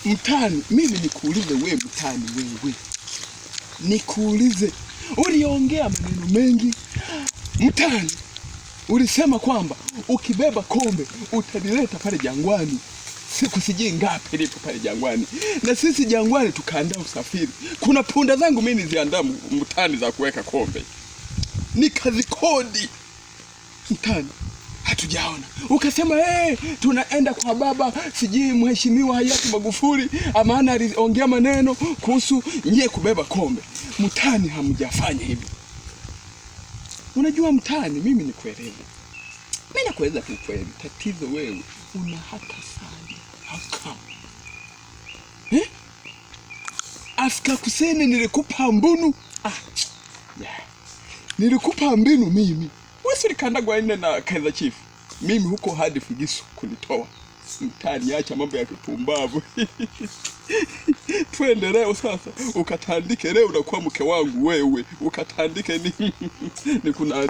Mtani, mimi nikuulize we mtani, wewe nikuulize, uliongea maneno mengi mtani, ulisema kwamba ukibeba kombe utalileta pale Jangwani siku sijui ngapi lipo pale Jangwani, na sisi Jangwani tukaandaa usafiri. Kuna punda zangu mimi niliziandaa mtani za kuweka kombe, nikazikodi mtani, hatujaona. Ukasema hey, tunaenda kwa baba sijui mheshimiwa hayati Magufuli, maana aliongea maneno kuhusu nyie kubeba kombe. Mtani, hamjafanya hivyo. Unajua mtani, mimi nikueleze, mimi nakueleza tu kweli, tatizo wewe una haka sana, haka eh? Afrika Kusini nilikupa mbinu yeah. Nilikupa mbinu mimi, wewe si ulikandagwa nne na Kaizer Chiefs, mimi huko hadi Figisu kunitoa mtani, acha mambo ya kipumbavu. Twende leo sasa ukatandike, leo unakuwa mke wangu wewe, ukatandike ni kuna